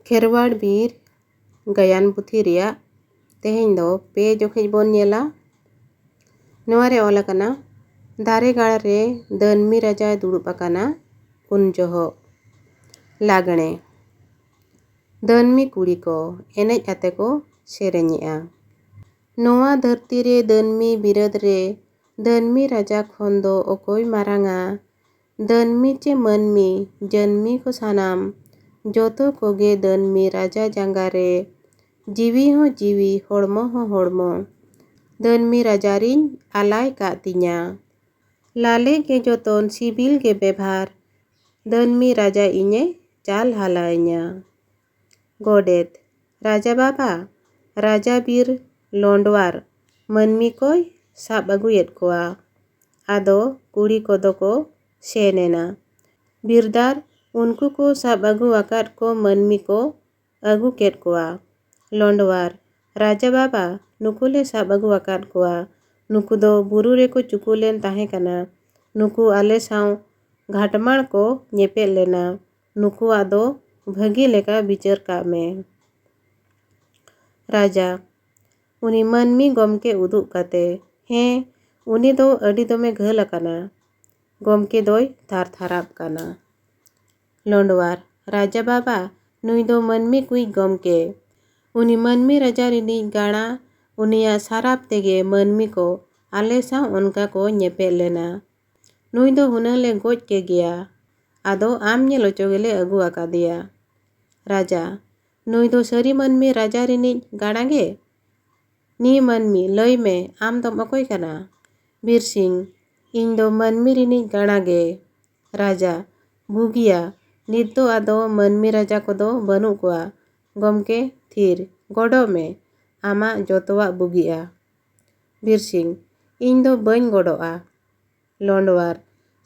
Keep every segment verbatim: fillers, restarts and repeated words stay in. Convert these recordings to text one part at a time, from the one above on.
ᱠᱷᱮᱨᱣᱟᱲ ᱵᱤᱨ ᱜᱟᱭᱟᱱ ᱯᱩᱛᱷᱤ ᱨᱮᱭᱟᱜ ᱛᱮᱦᱮᱧ ᱫᱚ ᱯᱮ ᱡᱚᱠᱷᱮᱡ ᱵᱚᱱ ᱧᱮᱞᱟ᱾ ᱱᱚᱣᱟ ᱨᱮ ᱚᱞ ᱟᱠᱟᱱᱟ, ᱫᱟᱨᱮ ᱜᱟᱲ ᱨᱮ ᱫᱟᱹᱱᱢᱤ ᱨᱟᱡᱟᱭ ᱫᱩᱲᱩᱵ ᱟᱠᱟᱱᱟ ᱩᱱ ᱡᱚᱦᱚᱜ᱾ ᱞᱟᱜᱽᱬᱮ᱾ ᱫᱟᱹᱱᱢᱤ ᱠᱩᱲᱤ ᱠᱚ ᱮᱱᱮᱡ ᱟᱛᱮ ᱠᱚ ᱥᱮᱨᱮᱧᱮᱜᱼᱟ᱾ ᱱᱚᱣᱟ ᱫᱷᱟᱹᱨᱛᱤ ᱨᱮ ᱫᱟᱹᱱᱢᱤ ᱵᱤᱨᱟᱹᱫ ᱨᱮ ᱫᱟᱹᱱᱢᱤ ᱨᱟᱡᱟ ᱠᱷᱚᱱ ᱫᱚ ᱚᱠᱚᱭ ᱢᱟᱨᱟᱝᱟ? ᱫᱟᱹᱱᱢᱤ ᱪᱮ ᱢᱟᱹᱱᱢᱤ, ᱡᱟᱹᱱᱢᱤ ᱠᱚ ᱥᱟᱱᱟᱢ, ᱡᱚᱛᱚ ᱠᱚᱜᱮ ᱫᱟᱹᱱᱢᱤ ᱨᱟᱡᱟ ᱡᱟᱸᱜᱟ ᱨᱮ᱾ ᱡᱤᱣᱤ ᱦᱚᱸ ᱡᱤᱣᱤ, ᱦᱚᱲᱢᱚ ᱦᱚᱸ ᱦᱚᱲᱢᱚ, ᱫᱟᱹᱱᱢᱤ ᱨᱟᱡᱟ ᱨᱤᱧ ᱟᱞᱟᱭ ᱠᱟᱜ ᱛᱤᱧᱟ᱾ ᱞᱟᱞᱮ ᱜᱮ ᱡᱚᱛᱚᱱ, ᱥᱤᱵᱤᱞ ᱜᱮ ᱵᱮᱵᱷᱟᱨ, ᱫᱟᱹᱱᱢᱤ ᱨᱟᱡᱟ ᱤᱧᱮ ᱪᱟᱞ ᱦᱟᱞᱟᱭᱤᱧᱟ᱾ ᱜᱚᱰᱮᱛ᱾ ᱨᱟᱡᱟ ᱵᱟᱵᱟ, ᱨᱟᱡᱟ ᱵᱤᱨ ᱞᱚᱸᱰᱣᱟᱨ ᱢᱟᱹᱱᱢᱤ ᱠᱚᱭ ᱥᱟᱵ ᱟᱹᱜᱩᱭᱮᱫ ᱠᱚᱣᱟ᱾ ᱟᱫᱚ ᱠᱩᱲᱤ ᱠᱚᱫᱚ ᱠᱚ ᱥᱮᱱ ᱮᱱᱟ᱾ ᱵᱤᱨᱫᱟᱨ ᱩᱱᱠᱩ ᱠᱚ ᱥᱟᱵ ᱟᱹᱜᱩ ᱟᱠᱟᱫ ᱠᱚ ᱢᱟᱹᱱᱢᱤ ᱠᱚ ᱟᱹᱜᱩ ᱠᱮᱫ ᱠᱚᱣᱟ᱾ ᱞᱚᱸᱰᱣᱟᱨ᱾ ᱨᱟᱡᱟ ᱵᱟᱵᱟ, ᱱᱩᱠᱩ ᱞᱮ ᱥᱟᱵ ᱟᱹᱜᱩ ᱟᱠᱟᱫ ᱠᱚᱣᱟ᱾ ᱱᱩᱠᱩ ᱫᱚ ᱵᱩᱨᱩ ᱨᱮᱠᱚ ᱪᱩᱠᱩ ᱞᱮᱱ ᱛᱟᱦᱮᱸ ᱠᱟᱱᱟ᱾ ᱱᱩᱠᱩ ᱟᱞᱮ ᱥᱟᱶ ᱜᱷᱟᱴᱢᱟᱲ ᱠᱚ ᱧᱮᱯᱮᱫ ᱞᱮᱱᱟ᱾ ᱱᱩᱠᱩᱣᱟᱜ ᱫᱚ ᱵᱷᱟᱹᱜᱤ ᱞᱮᱠᱟ ᱵᱤᱪᱟᱹᱨ ᱠᱟᱜ ᱢᱮ᱾ ᱨᱟᱡᱟ᱾ ᱩᱱᱤ ᱢᱟᱹᱱᱢᱤ ᱜᱚᱢᱠᱮ ᱩᱫᱩᱜ ᱠᱟᱛᱮ, ᱦᱮᱸ, ᱩᱱᱤ ᱫᱚ ᱟᱹᱰᱤ ᱫᱚᱢᱮ ᱜᱷᱟᱹᱞ ᱟᱠᱟᱱᱟ᱾ ᱜᱚᱢᱠᱮ ᱫᱚᱭ ᱛᱷᱟᱨ ᱛᱷᱟᱨᱟᱜ ᱠᱟᱱᱟ᱾ ᱞᱚᱸᱰᱣᱟᱨ᱾ ᱨᱟᱡᱟ ᱵᱟᱵᱟ, ᱱᱩᱭ ᱫᱚ ᱢᱟᱹᱱᱢᱤ ᱠᱩᱭᱤᱡ ᱜᱚᱢᱠᱮ᱾ ᱩᱱᱤ ᱢᱟᱹᱱᱢᱤ ᱨᱟᱡᱟ ᱨᱤᱱᱤᱡ ᱜᱟᱬᱟ, ᱩᱱᱤᱭᱟᱜ ᱥᱟᱨᱟᱯ ᱛᱮᱜᱮ ᱢᱟᱹᱱᱢᱤ ᱠᱚ ᱟᱞᱮ ᱥᱟᱶ ᱚᱱᱠᱟ ᱠᱚ ᱧᱮᱯᱮᱫ ᱞᱮᱱᱟ᱾ ᱱᱩᱭ ᱫᱚ ᱦᱩᱱᱟᱹᱝ ᱞᱮ ᱜᱚᱡ ᱠᱮ ᱜᱮᱭᱟ᱾ ᱟᱫᱚ ᱟᱢ ᱧᱮᱞ ᱚᱪᱚ ᱜᱮᱞᱮ ᱟᱹᱜᱩ ᱟᱠᱟᱫᱮᱭᱟ᱾ ᱨᱟᱡᱟ᱾ ᱱᱩᱭ ᱫᱚ ᱥᱟᱹᱨᱤ ᱢᱟᱹᱱᱢᱤ ᱨᱟᱡᱟ ᱨᱤᱱᱤᱡ ᱜᱟᱬᱟ ᱜᱮ? ᱱᱤ ᱢᱟᱹᱱᱢᱤ, ᱞᱟᱹᱭ ᱢᱮ, ᱟᱢ ᱫᱚᱢ ᱚᱠᱚᱭ ᱠᱟᱱᱟ? ᱵᱤᱨ ᱥᱤᱝ᱾ ᱤᱧ ᱫᱚ ᱢᱟᱹᱱᱢᱤ ᱨᱤᱱᱤᱡ ᱜᱟᱬᱟ ᱜᱮ᱾ ᱨᱟᱡᱟ᱾ ᱵᱩᱜᱤᱭᱟ, ᱱᱤᱛ ᱫᱚ ᱟᱫᱚ ᱢᱟᱹᱱᱢᱤ ᱨᱟᱡᱟ ᱠᱚᱫᱚ ᱵᱟᱹᱱᱩᱜ ᱠᱚᱣᱟ᱾ ᱜᱚᱢᱠᱮ, ᱛᱷᱤᱨ᱾ ᱜᱚᱰᱚᱜ ᱢᱮ᱾ ᱟᱢᱟᱜ ᱡᱚᱛᱚᱣᱟᱜ ᱵᱩᱜᱤᱜᱼᱟ᱾ ᱵᱤᱨ ᱥᱤᱝ᱾ ᱤᱧ ᱫᱚ ᱵᱟᱹᱧ ᱜᱚᱰᱚᱜᱼᱟ᱾ ᱞᱚᱸᱰᱣᱟᱨ᱾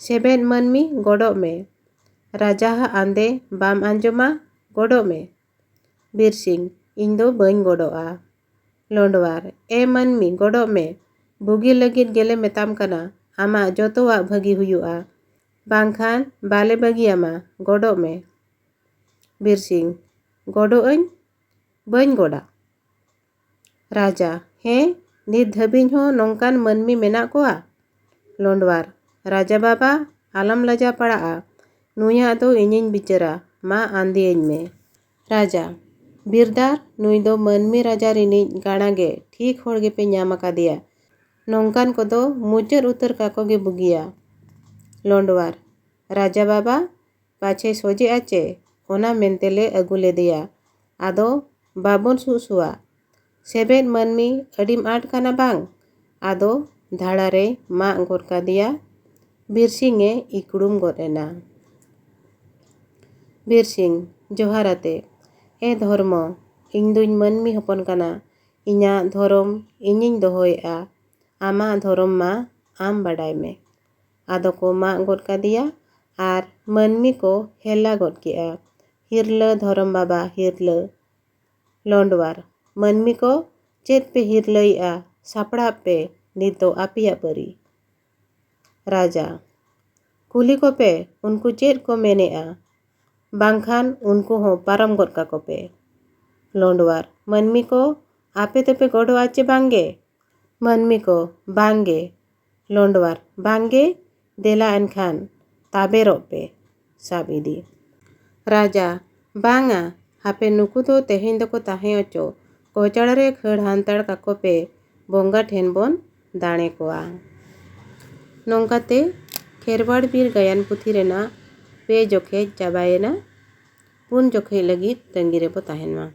ᱥᱮᱵᱮᱫ ᱢᱟᱹᱱᱢᱤ, ᱜᱚᱰᱚᱜ ᱢᱮ᱾ ᱨᱟᱡᱟᱣᱟᱜ ᱟᱸᱫᱮ ᱵᱟᱢ ᱟᱸᱡᱚᱢᱟ, ᱜᱚᱰᱚᱜ ᱢᱮ᱾ ᱵᱤᱨ ᱥᱤᱝ᱾ ᱤᱧ ᱫᱚ ᱵᱟᱹᱧ ᱜᱚᱰᱚᱜᱼᱟ᱾ ᱞᱚᱸᱰᱣᱟᱨ᱾ ᱮ ᱢᱟᱹᱱᱢᱤ, ᱜᱚᱰᱚᱜ ᱢᱮ᱾ ᱵᱩᱜᱤ ᱞᱟᱹᱜᱤᱫ ᱜᱮᱞᱮ ᱢᱮᱛᱟᱢ ᱠᱟᱱᱟ, ᱟᱢᱟᱜ ᱡᱚᱛᱚᱣᱟᱜ ᱵᱷᱟᱹᱜᱤ ᱦᱩᱭᱩᱜᱼᱟ᱾ ᱵᱟᱝᱠᱷᱟᱱ ᱵᱟᱞᱮ ᱵᱟᱹᱜᱤᱭᱟᱢᱟ, ᱜᱚᱰᱚᱜ ᱢᱮ᱾ ᱵᱤᱨ ᱥᱤᱝ᱾ ᱜᱚᱰᱚᱜ ᱟᱹᱧ, ᱵᱟᱹᱧ ᱜᱚᱰᱟ᱾ ᱨᱟᱡᱟ, ᱦᱮᱸ, ᱱᱤᱛ ᱫᱷᱟᱹᱵᱤᱡ ᱦᱚᱸ ᱱᱚᱝᱠᱟᱱ ᱢᱟᱹᱱᱢᱤ ᱢᱮᱱᱟᱜ ᱠᱚᱣᱟ? ᱞᱚᱸᱰᱣᱟᱨ, ᱨᱟᱡᱟ ᱵᱟᱵᱟ, ᱟᱞᱚᱢ ᱞᱟᱡᱟ ᱯᱟᱲᱟᱜᱼᱟ, ᱱᱩᱭᱟᱜ ᱫᱚ ᱤᱧᱤᱧ ᱵᱤᱪᱟᱹᱨᱟ, ᱢᱟ ᱟᱸᱫᱮᱭᱟᱹᱧ ᱢᱮ᱾ ᱨᱟᱡᱟ, ᱵᱤᱨᱫᱟᱨ, ᱱᱩᱭ ᱫᱚ ᱢᱟᱹᱱᱢᱤ ᱨᱟᱡᱟ ᱨᱤᱱᱤᱡ ᱜᱟᱬᱟ ᱜᱮ, ᱴᱷᱤᱠ ᱦᱚᱲ ᱜᱮᱯᱮ ᱧᱟᱢ ᱟᱠᱟᱫᱮᱭᱟ᱾ ᱱᱚᱝᱠᱟᱱ ᱠᱚᱫᱚ ᱢᱩᱪᱟᱹᱫ ᱩᱛᱟᱹᱨ ᱠᱟᱠᱚ ᱜᱮ ᱵᱩᱜᱤᱭᱟ᱾ ᱞᱚᱸᱰᱣᱟᱨ, ᱨᱟᱡᱟ ᱵᱟᱵᱟ, ᱯᱟᱪᱷᱮ ᱥᱚᱡᱷᱮᱜᱼᱟ ᱪᱮ, ᱚᱱᱟ ᱢᱮᱱᱛᱮ ᱞᱮ ᱟᱹᱜᱩ ᱞᱮᱫᱮᱭᱟ᱾ ᱟᱫᱚ ᱵᱟᱵᱚᱱ ᱥᱩᱜ ᱥᱩᱣᱟ᱾ ᱥᱮᱵᱮᱫ ᱢᱟᱹᱱᱢᱤ ᱟᱹᱰᱤᱢ ᱟᱸᱴ ᱠᱟᱱᱟ ᱵᱟᱝ? ᱟᱫᱚ ᱫᱷᱟᱲᱟ ᱨᱮᱭ ᱢᱟᱜ ᱜᱚᱫ ᱠᱟᱫᱮᱭᱟ᱾ ᱵᱤᱨ ᱥᱤᱝ ᱮ ᱤᱠᱲᱩᱢ ᱜᱚᱫ ᱮᱱᱟ᱾ ᱵᱤᱨ ᱥᱤᱝ, ᱡᱚᱦᱟᱨ ᱟᱛᱮ, ᱮ ᱫᱷᱚᱨᱢᱚ, ᱤᱧ ᱫᱩᱧ ᱢᱟᱹᱱᱢᱤ ᱦᱚᱯᱚᱱ ᱠᱟᱱᱟ᱾ ᱤᱧᱟᱜ ᱫᱷᱚᱨᱚᱢ ᱤᱧᱤᱧ ᱫᱚᱦᱚᱭᱮᱫᱼᱟ, ᱟᱢᱟᱜ ᱫᱷᱚᱨᱚᱢ ᱢᱟ ᱟᱢ ᱵᱟᱰᱟᱭ ᱢᱮ᱾ ᱟᱫᱚ ᱠᱚ ᱢᱟᱜ ᱜᱚᱫ ᱠᱟᱫᱮᱭᱟ ᱟᱨ ᱢᱟᱹᱱᱢᱤ ᱠᱚ ᱦᱮᱞᱟ ᱜᱚᱫ ᱠᱮᱜᱼᱟ, "ᱦᱤᱨᱞᱟᱹ ᱫᱷᱚᱨᱚᱢ ᱵᱟᱵᱟ, ᱦᱤᱨᱞᱟᱹ!" ᱞᱚᱸᱰᱣᱟᱨ, ᱢᱟᱹᱱᱢᱤ ᱠᱚ, ᱪᱮᱫ ᱯᱮ ᱦᱤᱨᱞᱟᱹᱭᱮᱜᱼᱟ? ᱥᱟᱯᱲᱟᱜ ᱯᱮ, ᱱᱤᱛ ᱫᱚ ᱟᱯᱮᱭᱟᱜ ᱯᱟᱹᱨᱤ᱾ ᱨᱟᱡᱟ, ᱠᱩᱞᱤ ᱠᱚᱯᱮ, ᱩᱱᱠᱩ ᱪᱮᱫ ᱠᱚ ᱢᱮᱱᱮᱜᱼᱟ? ᱵᱟᱝᱠᱷᱟᱱ ᱩᱱᱠᱩ ᱦᱚᱸ ᱯᱟᱨᱚᱢ ᱜᱚᱫ ᱠᱟᱠᱚ ᱯᱮ᱾ ᱞᱚᱸᱰᱣᱟᱨ, ᱢᱟᱹᱱᱢᱤ ᱠᱚ, ᱟᱯᱮ ᱫᱚᱯᱮ ᱜᱚᱰᱚᱜᱼᱟ ᱪᱮ ᱵᱟᱝᱜᱮ? ᱢᱟᱹᱱᱢᱤ ᱠᱚ, ᱵᱟᱝᱜᱮ᱾ ᱞᱚᱸᱰᱣᱟᱨ, ᱵᱟᱝᱜᱮ, ᱫᱮᱞᱟ ᱮᱱᱠᱷᱟᱱ ᱛᱟᱵᱮᱨᱚᱜ ᱯᱮ᱾ ᱥᱟᱵ ᱤᱫᱤ᱾ ᱨᱟᱡᱟ, ᱵᱟᱝᱟ, ᱦᱟᱯᱮ ᱱᱩᱠᱩ ᱫᱚ ᱛᱮᱦᱮᱧ ᱫᱚᱠᱚ ᱛᱟᱦᱮᱸ ᱚᱪᱚ, ᱠᱚᱪᱟᱲ ᱨᱮ ᱠᱷᱟᱹᱲ ᱦᱟᱱᱛᱟᱲ ᱠᱟᱠᱚ ᱯᱮ, ᱵᱚᱸᱜᱟ ᱴᱷᱮᱱ ᱵᱚᱱ ᱫᱟᱲᱮ ᱠᱚᱣᱟ᱾ ᱱᱚᱝᱠᱟᱛᱮ ᱠᱷᱮᱨᱣᱟᱲ ᱵᱤᱨ ᱜᱟᱭᱟᱱ ᱯᱩᱛᱷᱤ ᱨᱮᱱᱟᱜ ᱯᱮ ᱡᱚᱠᱷᱮᱡ ᱪᱟᱵᱟᱭᱮᱱᱟ᱾ ᱯᱩᱱ ᱡᱚᱠᱷᱮᱡ ᱞᱟᱹᱜᱤᱫ ᱛᱟᱺᱜᱤ ᱨᱮᱵᱚ ᱛᱟᱦᱮᱱ ᱢᱟ᱾